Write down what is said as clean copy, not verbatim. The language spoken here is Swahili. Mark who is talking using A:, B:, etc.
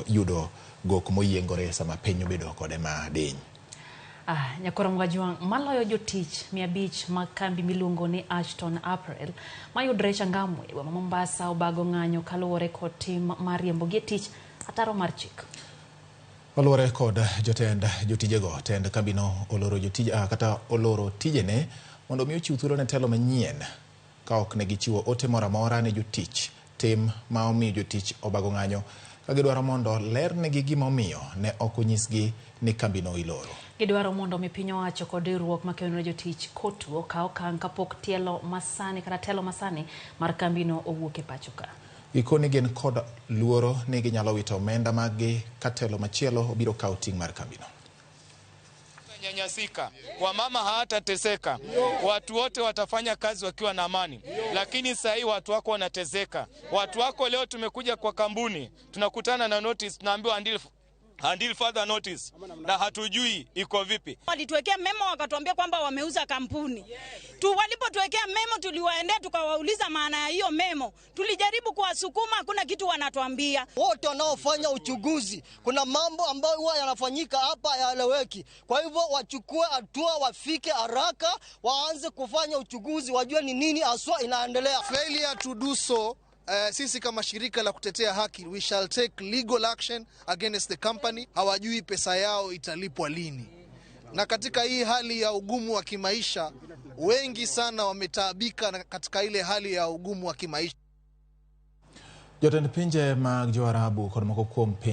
A: yudo gok moyiengore sama piny obedo kode madiny.
B: Nyakoro Mwajwang' maloyo jotich 500 mag kambi miluongo ni Ashton Apparel mayudre Changamwe e boma Mombasa obago ng'anyo kaluwore kod tim mar riembogi e tich ataro mar chik.
A: Oluwore kod jotend jotijego, tend kambino oloro jotij, kata oloro tijene mondo mi ochiw thuolo ne telo manyien ka ok ne gichiwo ote moro amora ne jotich. Tim ma omiyo jotich obago ng'anyo ka gidwaro mondo lernegi gima omiyo ne ok onyisgi ni kambino iloro.
B: Gidwaro mondo mi piny owacho kod riwruok makedo ne jotich KOTU okaw okang' kapok tielo masani kata telo masani mar kambino owuok e pacho ka.
A: Gikoni gin kod luoro ni ginyalo wito omenda mag-gi ka telo machielo obiro kawo ting' mar kambino.
C: Nyanyasika, wamama hawatateseka, watu wote watafanya kazi wakiwa na amani, lakini sasa hii watu wako wanateseka. Watu wako leo tumekuja kwa kampuni, tunakutana na notice, tunaambiwa until further notice, na hatujui iko vipi.
D: Walituwekea memo wakatuambia kwamba wameuza kampuni. Walipotuwekea memo tuliwaendea tukawauliza maana ya hiyo memo. Tulijaribu kuwasukuma, hakuna kitu wanatuambia.
E: Wote wanaofanya uchunguzi, kuna mambo ambayo huwa yanafanyika hapa hayaeleweki. Kwa hivyo wachukue hatua, wafike haraka, waanze kufanya uchunguzi, wajue ni nini haswa inaendelea.
F: Failure to do so, sisi kama shirika la kutetea haki, we shall take legal action against the company. Hawajui pesa yao italipwa lini. Na katika hii hali ya ugumu wa kimaisha, wengi sana wametaabika katika ile hali ya ugumu wa kimaisha.
A: Jotend pinje mag jo Arabu kod moko kuom piny